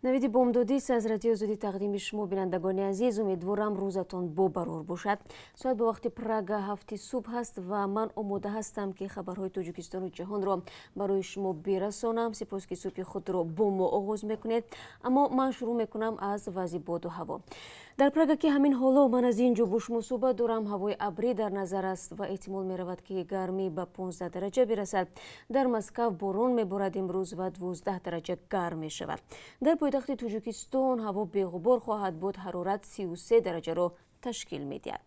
Навиди бомдодист аз Радиои Озодӣ тақдими шумо, бинандагони азиз. Умедворам, рӯзатон бобарор бошад. Соат бо вақти Прага 7-и субҳ аст ва ман омода ҳастам, ки хабарҳои Тоҷикистону ҷаҳонро барои шумо бирасонам. Сипос, ки субҳи худро бо мо оғоз мекунед. Аммо ман шурӯъ мекунам аз вазъи боду ҳаво. Дар Прага, ки ҳамин ҳоло ман аз ин ҷо бо шумо суҳбат дорам, ҳавои абрӣ дар назар аст ва эҳтимол меравад, ки гармӣ ба 15 дараҷа бирасад. Дар Москав борон меборад имрӯз ва 12 дараҷа гарм мешавад. Дар пойтахти Тоҷикистон ҳаво беғубор хоҳад буд, ҳарорат 33 дараҷаро ташкил медиҳад.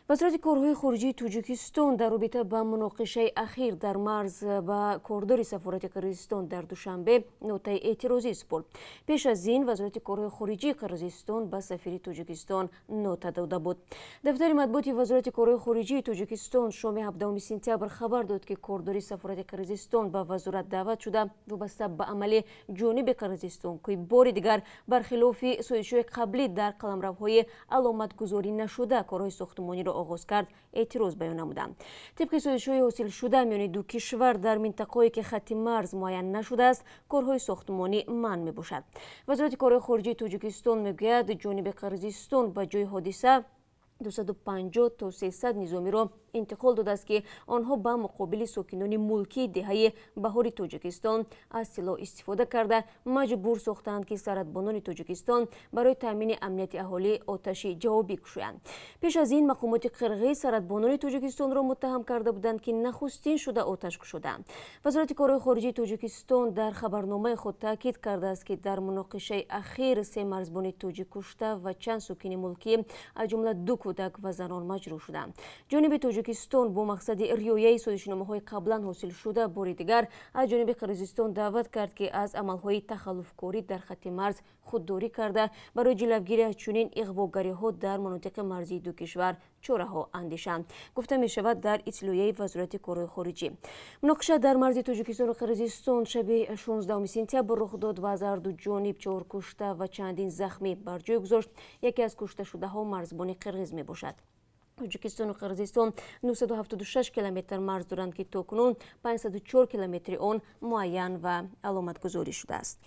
Вазорати корҳои хориҷии Тоҷикистон дар робита ба муноқишаи ахир дар марз ба кордори сафорати Қирғизистон дар Душанбе нотаи эътирозӣ супурд. Пеш аз ин Вазорати корҳои хориҷии Қирғизистон ба сафири Тоҷикистон нота дода буд. Дафтари матбуоти Вазорати корҳои хориҷии Тоҷикистон шоми 17 сентябр хабар дод, ки кордори сафорати Қирғизистон ба вазорат даъват шуда, вобаста ба амали ҷониби Қирғизистон, ки бори дигар бархилофи созишҳои қаблӣ дар қаламравҳои аломатгузорӣ нашуда корҳои сохтмониро оғоз кард, эътироз баён намуданд. Тибқи созишҳои ҳосилшуда миёни ду кишвар, дар минтақаое, ки хатти марз муайян нашудааст, корҳои сохтмонӣ манъ мебошад. Вазорати корҳои хориҷии Тоҷикистон мегӯяд, ҷониби Қирғизистон ба ҷои ҳодиса 250 то 300 низомиро интиқол додааст, ки онҳо ба муқобили сокинони мулкии деҳаи Баҳори Тоҷикистон аз силоҳ истифода карда, маҷбур сохтаанд, ки сарҳадбонони Тоҷикистон барои таъмини амнияти аҳолӣ оташи ҷавобӣ кушоянд. Пеш аз ин мақомоти қирғиз сарҳадбонони Тоҷикистонро муттаҳам карда буданд, ки нахустин шуда оташ кушодаанд. Вазорати корҳои хориҷии Тоҷикистон дар хабарномаи худ таъкид кардааст, ки дар муноқишаи ахир се марзбони тоҷик кушта ва чанд сокини мулкӣ, аз ҷумла ду кӯдак ва занон, маҷрӯҳ шуданд. Ҷониби Тоҷикистон бо мақсади риояи созишномаҳои қаблан ҳосилшуда бори дигар аз ҷониби Қирғизистон даъват кард, ки аз амалҳои тахаллуфкорӣ дар хатти марз худдорӣ карда, барои ҷилавгирӣ аз чунин иғвогариҳо дар манотиқи марзии ду кишвар чораҳо андешанд, гуфта мешавад дар иттилоияи Вазорати корҳои хориҷӣ. Муноқиша дар марзи Тоҷикистону Қирғизистон шаби 16 сентябр рух дод ва аз ҳарду ҷониб чор кушта ва чандин захмӣ бар ҷой гузошт. Яке аз кушташудаҳо марзбони қирғиз мебошад. Тоҷикистону Қирғизистон 976 километр марз доранд, ки то кунун 504 километри он муайян ва аломатгузорӣ шудааст.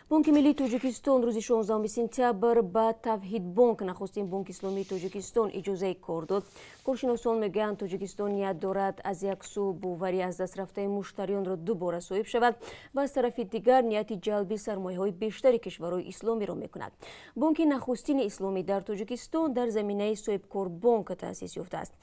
Бонки миллии Тоҷикистон рӯзи 16 сентябр ба Тавҳидбонк, нахустин бонки исломии Тоҷикистон, иҷозаи кор дод. Коршиносон мегӯянд, Тоҷикистон ният дорад аз як сӯ боварӣ аз даст рафтаи муштариёнро дубора соҳиб шавад ва аз тарафи дигар нияти ҷалби сармояҳои бештари кишварҳои исломиро мекунад. Бонки нахустини исломӣ дар Тоҷикистон дар заминаи Соҳибкорбонк таъсис ёфтааст.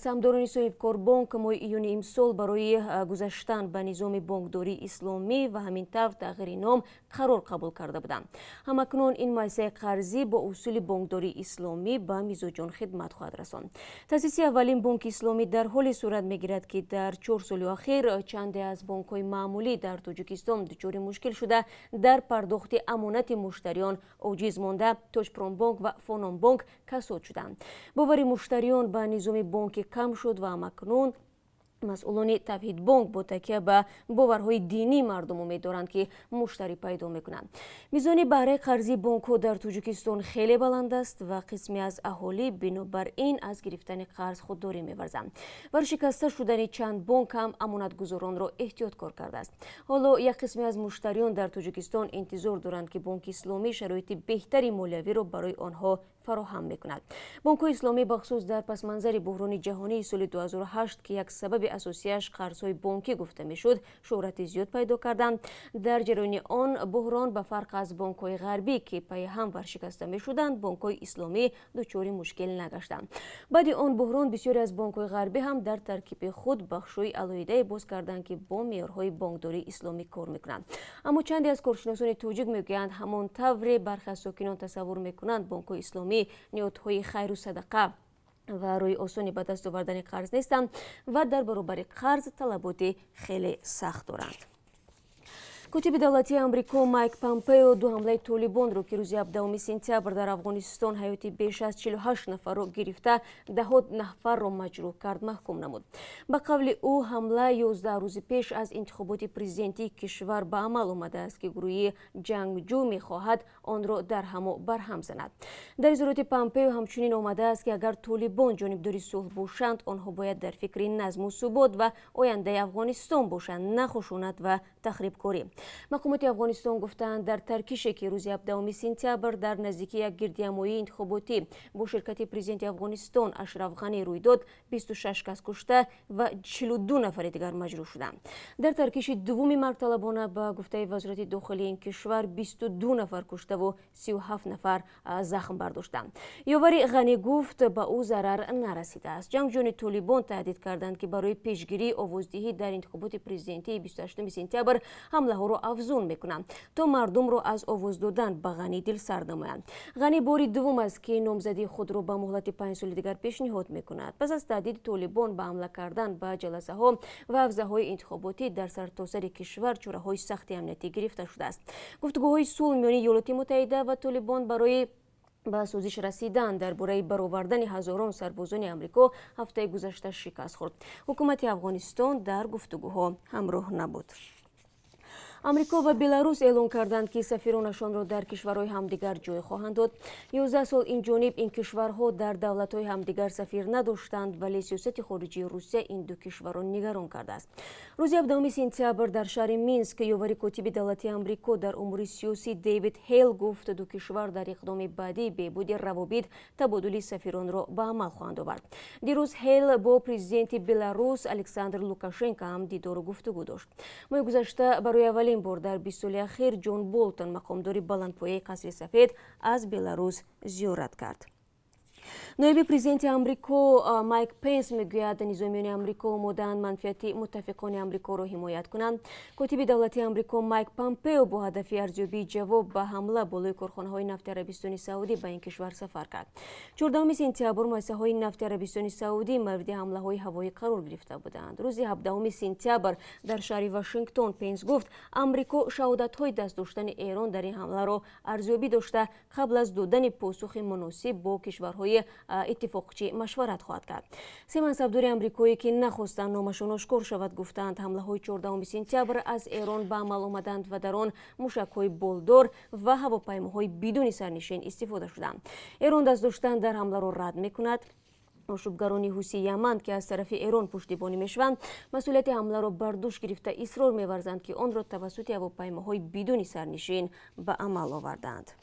Саҳмдорони Соҳибкорбонк моҳи июни имсол барои гузаштан ба низоми бонкдории исломӣ ва ҳамин тавр тағйири ном қарор қабул карда буданд. Ҳамакнун ин муассисаи қарзӣ бо усули бонкдории исломӣ ба мизоҷон хидмат хоҳад расонд. Таъсиси аввалин бонки исломӣ дар ҳоле сурат мегирад, ки дар 4 соли охир чанде аз бонкҳои маъмулӣ дар Тоҷикистон дучори мушкил шуда, дар пардохти амонати муштариён оҷиз монда, Тоҷпромбонк ва Фономбонк касод шуданд. Бовари муштариён ба низоми бонкӣ кам шуд ва ҳамакнун масъулони Тавҳидбонк бо такя ба боварҳои динии мардум умед доранд, ки муштарӣ пайдо мекунанд. Мизони баҳраи қарзии бонкҳо дар Тоҷикистон хеле баланд аст ва қисме аз аҳолӣ бинобар ин аз гирифтани қарз худдорӣ меварзанд. Варшикаста шудани чанд бонк ҳам амонатгузоронро эҳтиёткор кардааст. Ҳоло як қисме аз муштариён дар Тоҷикистон интизор доранд, ки бонки исломӣ шароити беҳтари молиявиро барои онҳо фароҳам мекунад. Бонкҳои исломӣ, бахусус дар пасманзари буҳрони ҷаҳонии соли 2008, ки як сабаби асосияш қарзҳои бонкӣ гуфта мешуд, шӯҳрати зиёд пайдо карданд. Дар ҷараёни он буҳрон, ба фарқ аз бонкҳои ғарбӣ, ки пайи ҳам варшикаста мешуданд, бонкҳои исломӣ дучори мушкил нагаштанд. Баъди он буҳрон бисёре аз бонкҳои ғарбӣ ҳам дар таркиби худ бахшҳои алоҳидае боз карданд, ки бо меъёрҳои бонкдории исломӣ кор мекунанд. Аммо чанде аз коршиносони тоҷик мегӯянд, ҳамон тавре бархе аз сокинон тасаввур мекунанд, бонкҳои исломӣ ниҳодҳои хайру садақа ва рӯи осони ба даст овардани қарз нестанд ва дар баробари қарз талаботи хеле сахт доранд. Котиби давлатии Амрико Майк Помпео ду ҳамлаи толибонро, ки рӯзи 17 сентябр дар Афғонистон ҳаёти беш аз 48 нафарро гирифта, даҳо нафарро маҷрӯҳ кард, маҳкум намуд. Ба қавли ӯ, ҳамла 11 рӯзи пеш аз интихоботи президентии кишвар ба амал омадааст, ки гурӯҳи ҷангҷӯ мехоҳад онро дар ҳамо барҳам занад. Дар изҳороти Помпео ҳамчунин омадааст, ки агар толибон ҷонибдори сулҳ бошанд, онҳо бояд дар фикри назму субот ва ояндаи Афғонистон бошанд, на хушунат ва тахрибкорӣ. Мақомоти Афғонистон гуфтанд, дар таркише, ки рӯзи 17 сентябр дар наздикии як гирдиҳамоии интихоботӣ бо ширкати президенти Афғонистон Ашраф Ғанӣ рӯй дод, 26 кас кушта ва 42 нафари дигар маҷрӯҳ шуданд. Дар таркиши дуввуми маргталабона, ба гуфтаи вазорати дохилии ин кишвар, 22 нафар куштаву 37 нафар захм бардоштанд. Ёвари Ғанӣ гуфт, ба ӯ зарар нарасидааст. Ҷангҷӯёни Толибон таҳдид карданд, ки барои пешгирии овоздиҳӣ дар интихоботи президентии 28 сентябр ҳамлаҳоро афзун мекунанд, то мардумро аз овоз додан ба Ғанӣ дилсард намоянд. Ғанӣ бори дуввум аст, ки номзадии худро ба муҳлати 5 соли дигар пешниҳод мекунад. Пас аз таҳдиди Толибон ба ҳамла кардан ба ҷаласаҳо ва ҳавзаҳои интихоботӣ дар сартосари кишвар чораҳои сахти амниятӣ гирифта шудааст. Гуфтугӯҳои сулҳ миёни Иёлоти Муттаҳида ва Толибон барои ба созиш расидан дар бораи баровардани ҳазорон сарбозони Амрико ҳафтаи гузашта шикаст хӯрд. Ҳукумати Афғонистон дар гуфтугӯҳо ҳамроҳ набуд. Амрико ва Беларус эълон карданд, ки сафиронашонро дар кишварҳои ҳамдигар ҷой хоҳанд дод. 11 сол ин ҷониб ин кишварҳо дар давлатҳои ҳамдигар сафир надоштанд, вале сиёсати хориҷии Русия ин ду кишварро нигарон кардааст. Рӯзи 17 сентябр дар шаҳри Минск ёвари котиби давлатии Амрико дар умури сиёсӣ Дэвид Ҳейл гуфт, ду кишвар дар иқдоми баъдии беҳбуди равобит табодули сафиронро ба амал хоҳанд овард. Дирӯз Ҳейл бо президенти Беларус Александр Лукашенко ҳам дидору гуфтугӯ дошт. Моҳи гузашта барои аввалин бор дар 20 соли ахир Ҷон Болтон, мақомдори баландпояи Қасри Сафед, аз Беларус зиёрат кард. Ноиби президенти Амрико Майк Пенс мегӯяд, низомиёни Амрико омодаанд манфиати муттафиқони Амрикоро ҳимоят кунанд. Котиби давлатии Амрико Майк Помпео бо ҳадафи арзёбии ҷавоб ба ҳамла болои корхонаҳои нафти Арабистони Саудӣ ба ин кишвар сафар кард. 14 сентябр муассисаҳои нафти Арабистони Саудӣ мавриди ҳамлаҳои ҳавоӣ қарор гирифта буданд. Рӯзи 17 сентябр дар шаҳри Вашингтон Пенс гуфт, Амрико шаҳодатҳои даст доштани Эрон дар ин ҳамларо арзёбӣ дошта, қабл аз додани посухи муносиб бо кишварҳои иттифоқчӣ машварат хоҳад кард. Се мансабдори амрикоӣ, ки нахостанд номашон ошкор шавад, гуфтаанд, ҳамлаҳои 14 сентябр аз Эрон ба амал омаданд ва дар он мушакҳои болдор ва ҳавопаймоҳои бидуни сарнишин истифода шуданд. Эрон даст доштан дар ҳамларо рад мекунад. Ошӯбгарони ҳусии Яман, ки аз тарафи Эрон пуштибонӣ мешаванд, масъулияти ҳамларо бар дӯш гирифта, исрор меварзанд, ки онро тавассути ҳавопаймоҳои бидуни сарнишин ба амал оварданд.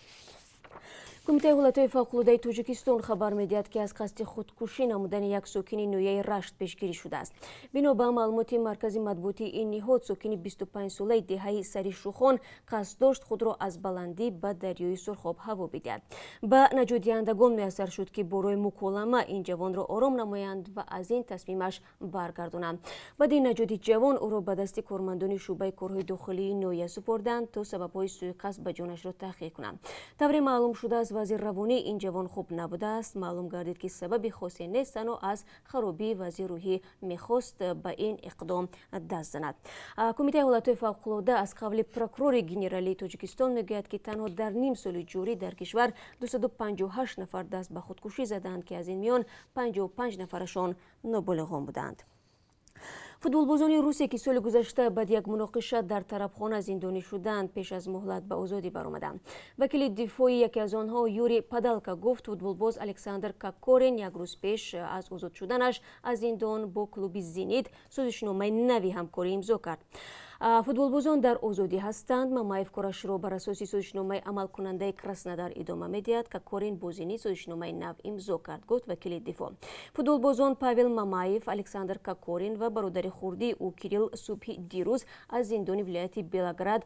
Кумитаи ҳолатҳои фавқулодаи Тоҷикистон хабар медиҳад, ки аз қасди худкушӣ намудани як сокини ноҳияи Рашт пешгирӣ шудааст. Бино ба маълумоти маркази матбуотии ин ниҳод, сокини 25-солаи деҳаи Сари Шухон қасд дошт худро аз баландӣ ба дарёи Сурхоб ҳаво бидиҳад. Ба наҷотдиҳандагон муяссар шуд, ки бо роҳи муколама ин ҷавонро ором намоянд ва аз ин тасмимаш баргардонанд. Баъди наҷоти ҷавон ӯро ба дасти кормандони шӯъбаи корҳои дохилии ноҳия супорданд, то сабабҳои сӯиқасд ба ҷонашро таҳқиқ кунанд. Тавре маълум шудааст, вазъи равонии ин ҷавон хуб набудааст. Маълум гардид, ки сабаби хосе нест, танҳо аз харобии вазъи рӯҳӣ мехост ба ин иқдом даст занад. Кумитаи ҳолатҳои фавқулода аз қавли прокурори генералии Тоҷикистон мегӯяд, ки танҳо дар ним соли ҷорӣ дар кишвар 258 нафар даст ба худкушӣ заданд, ки аз ин миён 55 нафарашон ноболиғон буданд. Футболбозони русе, ки соли гузашта баъди як муноқиша дар тарабхона зиндонӣ шуданд, пеш аз муҳлат ба озодӣ баромаданд. Вакили дифои яке аз онҳо Юрий Падалка гуфт, футболбоз Александр Кокорин як рӯз пеш аз озод шуданаш аз зиндон бо клуби «Зенит» созишномаи нави ҳамкорӣ имзо кард. Футболбозон дар озодӣ ҳастанд. Мамаев корашро бар асоси созишномаи амалкунандаи Краснодар идома медиҳад. Кокорин бо «Зенит» созишномаи нав имзо кард, гуфт вакили дифоъ. Футболбозон Павел Мамаев, Александр Кокорин ва бародари хурдии ӯ Кирилл субҳи дирӯз аз зиндони вилояти Белгород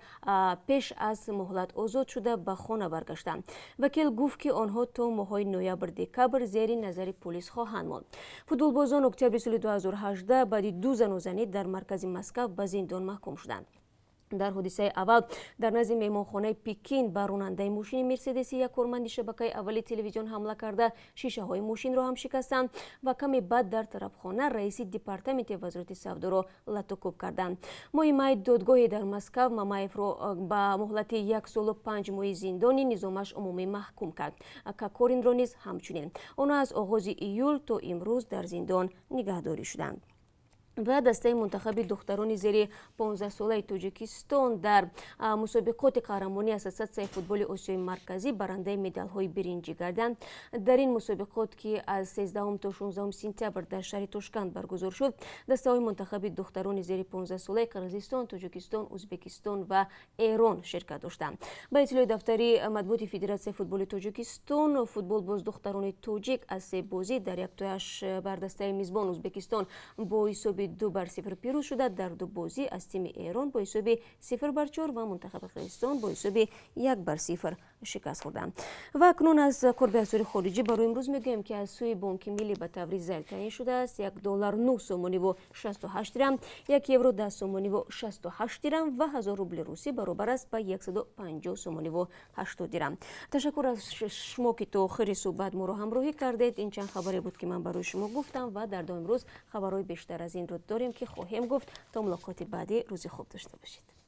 пеш аз муҳлат озод шуда, ба хона баргаштанд. Вакил гуфт, ки онҳо то моҳҳои ноябр, декабр зери назари полис хоҳанд монд. Футболбозон октябри соли 2018 баъди ду занозанӣ дар маркази Москав ба зиндон маҳкум шуданд. Дар ҳодисаи аввал дар назди меҳмонхонаи Пекин ба ронандаи мошини Мерседеси як корманди шабакаи аввали телевизион ҳамла карда, шишаҳои мошинро ҳам шикастанд ва каме баъд дар тарабхона раиси департаменти вазорати савдоро латукӯб карданд. Моҳи май додгоҳе дар Москав Мамаевро ба муҳлати 1 солу 5 моҳи зиндони низомаш умумӣ маҳкум кард, Кокоринро низ ҳамчунин. Онҳо аз оғози июл то имрӯз дар зиндон нигаҳдорӣ шуданд. Ва дастаи мунтахаби духтарони зери 15-солаи Тоҷикистон дар мусобиқоти қаҳрамонии Ассотсиатсияи футболи Осиёи Марказӣ барандаи медалҳои биринҷӣ гарданд. Дар ин мусобиқот, ки аз 13 то 16 сентябр дар шаҳри Тошканд баргузор шуд, дастаҳои мунтахаби духтарони зери 15-солаи Қирғизистон, Тоҷикистон, Ӯзбекистон ва Эрон ширкат доштанд. Ба иттилои дафтари матбуоти Федератсияи футболи Тоҷикистон, футболбоз духтарони тоҷик аз се бозӣ дар яктояш бар дастаи мизбон Ӯзбекистон бо ҳисоби 2-0 пирӯз шуда, дар ду бозӣ аз тими Эрон бо ҳисоби 0-4 ва мунтахаби Қирғизистон бо ҳисоби 1-0 шикаст хӯрданд. Ва акнун аз қурби асъори хориҷӣ барои имрӯз мегӯем, ки аз сӯи Бонки Миллӣ ба таври зайл таъин шудааст: 1 доллар 9 сомониву 68 дирам, 1 евро 10 сомониву 68 дирам ва 1000 рубли русӣ баробар аст ба 150 сомониву 80 дирам. Ташаккур аз шумо, ки то охири суҳбат моро ҳамроҳӣ кардед. Ин чанд хабаре буд, ки ман барои шумо гуфтам, ва дар давоми рӯз хабарҳои бештар аз инро дорем, ки хоҳем гуфт. То мулоқоти баъдӣ, рӯзи хуб дошта бошед.